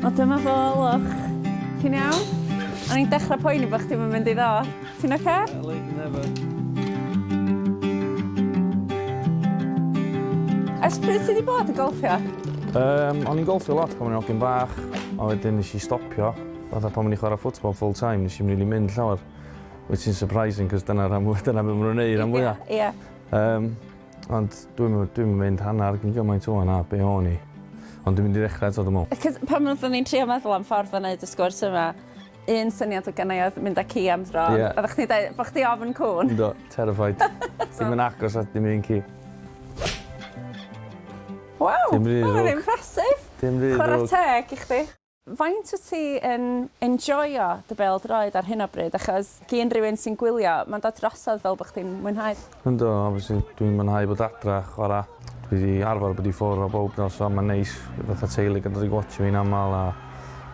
O dyma fo, lwch. Ti'n iawn? O'n i'n dechrau poeni bod chdi'm yn mynd i ddod. Ti'n oce? Better late than never. Ers pryd ti 'di bod yn golffio? Yym, o'n i'n golffio lot pan o'n i'n hogyn bach, a wedyn nes i stopio. Fatha pan o'n i'n chwarae football full time, nes i'm rili mynd llawer. Which is surprising, cos dyna rhan fwy- dyna be' ma' nw'n neud rhan fwya. Ie, ie. Yym, ond dwi'm yn dwi'm yn mynd hannar gyn gymaint ŵan â be' o'n i. Ond dwi'n mynd i ddechra eto dwi me'wl. Cos pan oeddwn ni'n trio meddwl am ffordd o neud y sgwrs yma, un syniad oedd gynna i oedd mynd â ci am dro. Ie. Oeddach chdi'n deud bo' chdi ofn cŵn. Yndw, terrified. Dim yn agos at dim un ci. Waw! Dim rhy Ma' hwnna'n ddrwg. impressive. Dim rhy ddrwg. Chwara teg i chdi. Faint wyt ti yn enjoio dy bêl-droed ar hyn o bryd achos gin rywun sy'n gwylio ma'n dod drosodd fel bo' chdi'n mwynhau. Yndw obviously dwi'n mwynhau bod adra a chwara. Dwi 'di arfer bod i ffwr' o bowb nawr so ma'n neis fatha teulu yn dod i gwatsio fi'n amal a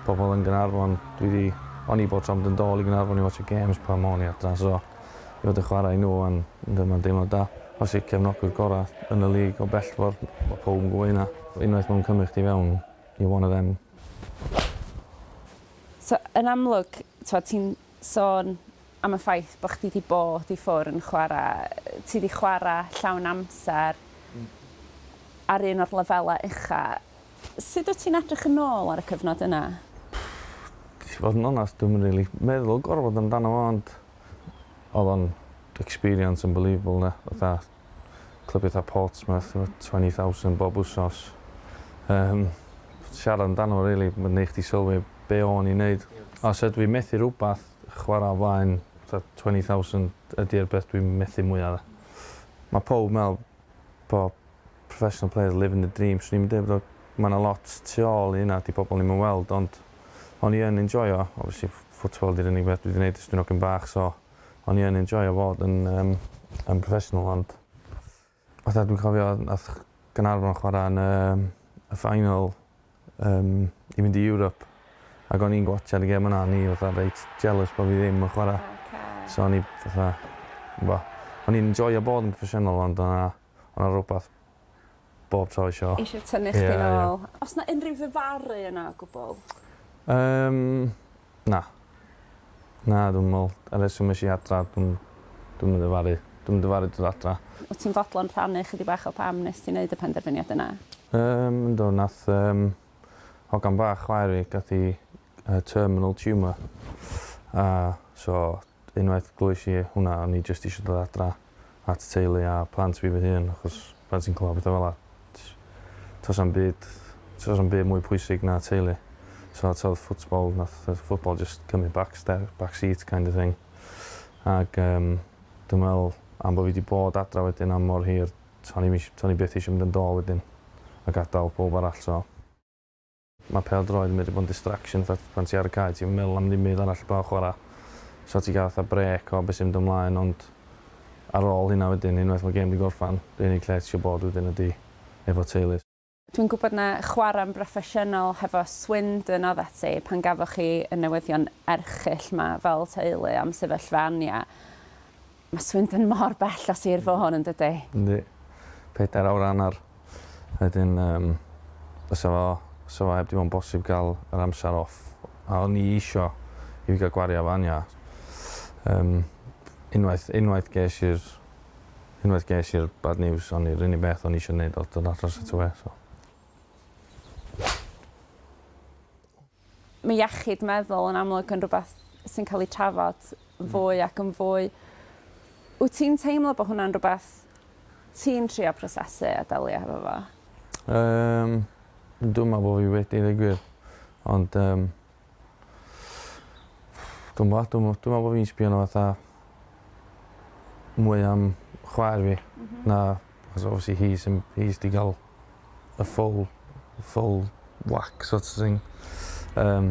pobol yn Gaernarfon. Dwi 'di... O'n i bob tro'n mynd yn dôl i Gaernarfon i watsio gêms pan o'n i adra so i fod yn chwarae i nhw ŵan yndw ma'n deimlad da. Obviously cefnogwyr gora yn y league o bell ffordd ma' powb yn gwbo hynna. Unwaith ma' nw'n cymryd chdi fewn You're one of them. So yn amlwg t'wod ti'n sôn am y ffaith bo' chdi 'di bod i ffwr' yn chwara' ti 'di chwara' llawn amser ar un o'r lefela' ucha. Sut wt ti'n edrych yn ôl ar y cyfnod yna? I fod yn onast dwi'm yn rili meddwl gormod amdano fo ond odd o'n experience unbelievable 'de fatha clybia fatha Portsmouth efo 20,000 bob wsos. Yym, siarad amdano fo rili, ma'n neu' chdi sylwi be' o'n i'n neud. Os ydw i'n methu rwbath, chwara o flaen fatha 20,000 ydi'r beth dwi'n methu mwya 'de. Ma' powb me'wl bo' professional players living the dream, swn i'm yn deud bod o... Ma' 'na lot tu ôl i hynna 'di pobol ddim yn weld ond o'n i yn enjoio, obviously football 'di'r unig beth dwi 'di neud ers dwi'n ogyn bach so O'n i yn enjoio fod yn yym yn professional ond fatha dwi'n cofio nath Gaernarfon chwara yn y y final yym i fynd i Europe ag o'n i'n gwatsiad y gêm yna o'n i fatha reit jealous bo' fi ddim yn chwara. Oce. So o'n i fatha wbo o'n i'n enjoio bod yn proffesiynol ond o' 'na o' 'na rwbath bob tro isio... Isio tynnu chdi nôl. O's 'na unrhyw ddyfaru yna o gwbwl? Yym na. Na dwi'm yn me'wl. Y reswm es i adra dwi'm dwi'm yn dyfaru. Dwi'm yn dyfaru dod adra. Wt ti'n fodlon rhannu chydig bach o pam nes ti neud y penderfyniad yna? Yym yndw nath yym hogan bach chwaer fi gath 'i yy terminal tumour a so Unwaith glywais i hwnna o'n i jyst isio dod adra at teulu a plant fi fy hun achos pan ti'n clywed petha fela does 'na'm byd does 'na'm byd mwy pwysig na teulu. So t'od football nath y football jyst cymryd back step back seat kind of thing. Ag yym dwi me'wl am bo' fi 'di bod adra wedyn am mor hir to'n i'm ish- to'n i byth isio mynd yn dôl wedyn a gadal powb arall so. Mae pêl-droed yn medru bod yn distraction fatha pan ti ar y cae ti'm yn meddwl am ddim byd arall heblaw chwara'. So ti ga'l fatha brêc o be' sy'n mynd ymlaen ond ar ôl hynna wedyn unwaith ma' gêm 'di gorffan yr unig lle ti isio bod wedyn ydi efo teulu. Dwi'n gwybod na chwarae'n broffesiynol hefo Swindon oeddet ti pan gafoch chi y newyddion erchyll 'ma fel teulu am sefyllfa Anya. Mae Swindon mor bell o Sir Fôn yn dydi? Yndi. Pedair awr a hanner. Wedyn yym fysa fo fysa fo heb 'di bod yn bosib ga'l yr amser off a o'n i isio i fi ga'l gwario efo Anya. Yym unwaith unwaith ges i'r unwaith ges i'r bad news o'n i'r unig beth o'n i isio neud o'dd dod adra straight away so. Mae iechyd meddwl yn amlwg yn rhywbeth sy'n cael ei trafod fwy ac yn fwy. Wyt ti'n teimlo bod hwnna'n rhywbeth ti'n trio prosesu a delio hefo fo? Yym, dwi'm meddwl bo' fi wedi ddeud gwir, ond yym dwi'm 'bo dw'm dwi'n meddwl bo' fi'n sbio arno fatha mwy am chwaer fi na achos obviously hi sy'n hi sy 'di ga'l y full full whack sort of thing. Yym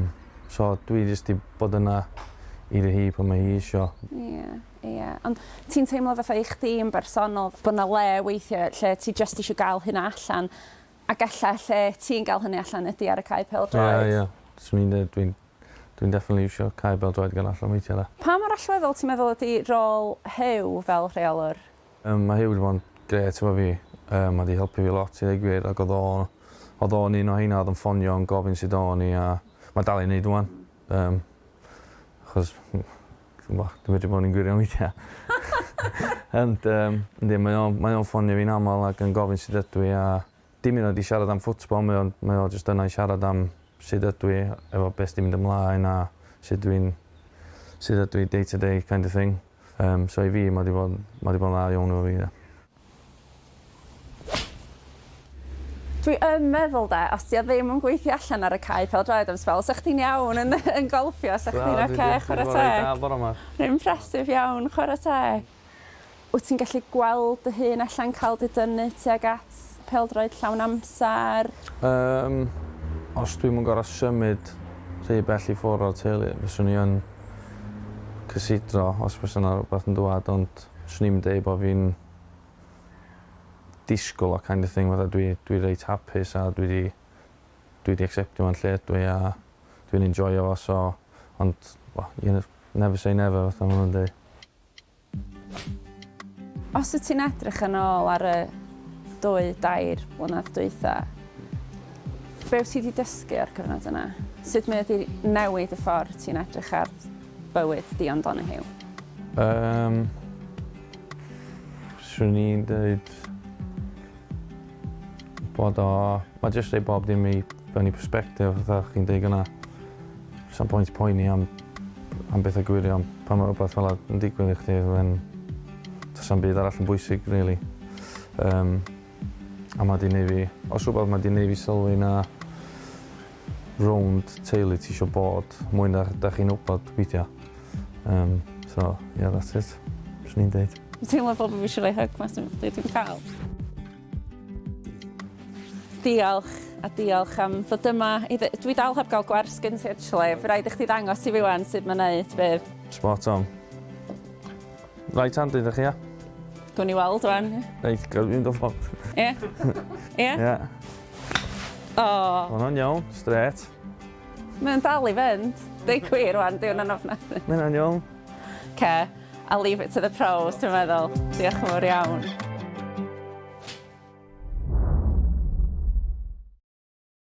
so dwi jyst 'di bod yna iddi hi pan mae hi isio. Ie, ie. Ond ti'n teimlo fatha i chdi yn bersonol bo' 'na le weithie lle ti jyst isio ga'l hynna allan ac ella lle ti'n ga'l hynny allan ydi ar y cae pêl-droed? Ie ie. Swn i'n deud dwi'n dwi'n definitely iwsio cae bêl-droed i ga'l allan weithia 'de. Pa mor allweddol ti'n meddwl ydi rôl Huw fel rheolwr? Yym ma' Huw 'di bod yn grêt efo fi yym ma' 'di helpu fi lot i ddeu gwir ag odd o Oedd o'n un o heina oedd yn ffonio yn gofyn sut o'n i a mae dal i wneud ŵan. Um, achos, dwi'n bo, dwi'n medru bod yn gwirion weithiau. Ond, um, yndi, mae o'n mae o'n ffonio fi'n aml ac yn gofyn sut ydw i a dim un oed i siarad am ffwtbol, mae o'n mae o jyst yna i siarad am sut ydw i efo beth sy'n mynd ymlaen a sut dwi'n sut ydw i day to day kind of thing. Um, so i fi, mae wedi bod, mae wedi bod yn dda iawn efo fi. De. Dwi yn meddwl de, os 'di o ddim yn gweithio allan ar y cae pêl-droed am sbel, 'sa chdi'n iawn yn yn golffio, 'sa chdi'n oce, chwarae teg. Da bore 'ma. Impressive iawn, chwarae teg. Wyt ti'n gallu gweld dy hun ella'n cael dy dynnu tuag at pêl-droed llawn amser? Yym, os dwi'm yn gor'o' symud rhy bell i ffwr' o'r teulu, fyswn i yn cysidro os fysa 'na rwbath yn dŵad, ond swn i'm yn deud bo' fi'n disgwl o kind of thing fatha dwi dwi reit hapus a dwi 'di dwi 'di acceptio fo'n lle ydw i a dwi'n enjoio fo so ond wel you ne- never say never fatha ma' nw'n deu. Os wyt ti'n edrych yn ôl ar y dwy, dair blynedd dwytha, be wyt ti 'di dysgu o'r cyfnod yna? Sut mae o 'di newid y ffordd ti'n edrych ar bywyd Dion Donoghue? Yym, swn i'n dweud bod o... Mae jyst rhoi bob dim i fewn i perspective, fatha chi'n deud gynna. Sa'm pwynt poeni am, am bethau gwirion pan mae rhywbeth fel yn digwydd i chdi, then does 'na'm byd arall yn bwysig, really. Um, a mae 'di neud fi, os rhywbeth mae 'di neud fi sylwi na rownd teulu ti isio bod mwy na 'dach chi'n wbod weithia. Um, so, yeah, that's it. Swn i'n deud. Dwi'n teimlo fel bod fi eisiau rhoi hug mas yn chdi dwi'n cael. Diolch a diolch am ddod yma. I dwi dal heb gael gwers gen ti actually. Fy rhaid i chdi ddangos i fi wan sut mae'n neud bydd. Spot on. Right hand ydych chi, ia? Gwn i weld wan. Reit, gael fynd o ffordd. Ie? Ie? Ie. O. Hwna'n iawn, straight. Mae'n dal i fynd. Deud gwir wan, di hwnna'n ofnadwy. Mae hwnna'n iawn. Ce, I'll leave it to the pros, dwi'n meddwl. Diolch yn fawr iawn.